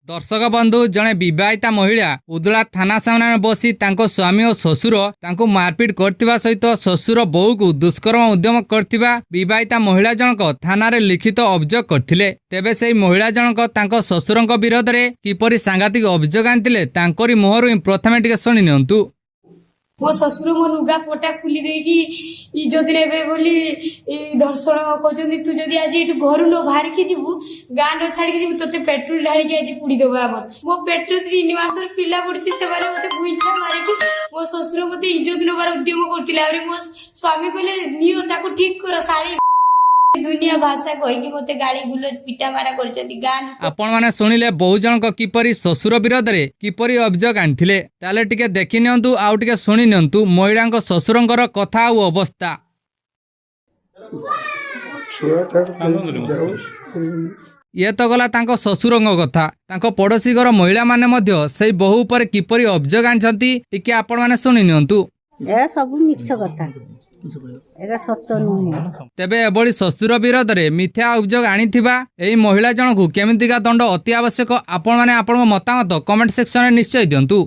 ଦର୍ଶକ ବନ୍ଧୁ, ଜଣେ ବିବାହିତା ମହିଳା ଉଦଳା ଥାନା ସାମ୍ନାରେ ବସି ତାଙ୍କ ସ୍ୱାମୀ ଓ ଶ୍ୱଶୁର ତାଙ୍କୁ ମାରପିଟ କରିଥିବା ସହିତ ଶ୍ୱଶୁର ବୋହୂକୁ ଦୁଷ୍କର୍ମ ଉଦ୍ୟମ କରିଥିବା ବିବାହିତା ମହିଳା ଜଣକ ଥାନାରେ ଲିଖିତ ଅଭିଯୋଗ କରିଥିଲେ। ତେବେ ସେହି ମହିଳା ଜଣକ ତାଙ୍କ ଶ୍ୱଶୁରଙ୍କ ବିରୋଧରେ କିପରି ସାଂଘାତିକ ଅଭିଯୋଗ ଆଣିଥିଲେ, ତାଙ୍କରି ମୁହଁରୁ ହିଁ ପ୍ରଥମେ ଟିକେ ଶୁଣି ନିଅନ୍ତୁ। ମୋ ଶ୍ୱଶୁର ମୋ ଲୁଗା ପଟା ଖୋଲି ଦେଇକି ଇଜ୍ଜତ ନେବେ ବୋଲି ଧର୍ଷଣ କହୁଛନ୍ତି। ତୁ ଯଦି ଆଜି ଏଠୁ ଘରୁ ନ ବାହାରିକି ଯିବୁ, ଗାଁ ନ ଛାଡିକି ଯିବୁ, ତୋତେ ପେଟ୍ରୋଲ ଢାଳିକି ଆଜି ପୋଡିଦବା ଆମର। ମୋ ପେଟରେ 3 ମାସର ପିଲା ପଡିଛି। ସେମାନେ ମତେ ଗୁଇଠା ମାରିକି ମୋ ଶ୍ୱଶୁର ମତେ ଇଜ୍ଜତ ନେବାର ଉଦ୍ୟମ କରୁଥିଲେ। ଆହୁରି ମୋ ସ୍ୱାମୀ କହିଲେ, ନିଅ ତାକୁ ଠିକ କର। ଶାଳୀ ଦୁନିଆ ଭାଷା କହିକି ମତେ ଗାଳି ଗୁଲଜ ପିଟା ମାରା କରିଛନ୍ତି ଗାଁ ଲୋକ। ଆପଣମାନେ ଶୁଣିଲେ ବୋହୂ ଜଣକ କିପରି ଶ୍ୱଶୁର ବିରୋଧରେ କିପରି ଅଭିଯୋଗ ଆଣିଥିଲେ। ତାହେଲେ ଟିକେ ଦେଖି ନିଅନ୍ତୁ ଆଉ ଟିକେ ଶୁଣି ନିଅନ୍ତୁ ମହିଳାଙ୍କ ଶ୍ୱଶୁରଙ୍କର କଥା ଆଉ ଅବସ୍ଥା। ଛୁଆଟାକୁ ଯାଉ। ଇଏ ତ ଗଲା ତାଙ୍କ ଶ୍ୱଶୁରଙ୍କ କଥା। ତାଙ୍କ ପଡ଼ୋଶୀ ଘର ମହିଳାମାନେ ମଧ୍ୟ ସେଇ ବୋହୂ ଉପରେ କିପରି ଅଭିଯୋଗ ଆଣିଛନ୍ତି, ଟିକେ ଆପଣମାନେ ଶୁଣି ନିଅନ୍ତୁ। ଏରା ସବୁ ମିଛ କଥା, ଏରା ସତ ନୁହେଁ। ତେବେ ଏଭଳି ଶ୍ୱଶୁର ବିରୋଧରେ ମିଥ୍ୟା ଅଭିଯୋଗ ଆଣିଥିବା ଏହି ମହିଳା ଜଣକୁ କେମିତିକା ଦଣ୍ଡ ଅତି ଆବଶ୍ୟକ, ଆପଣମାନେ ଆପଣଙ୍କ ମତାମତ କମେଣ୍ଟ ସେକ୍ସନରେ ନିଶ୍ଚୟ ଦିଅନ୍ତୁ।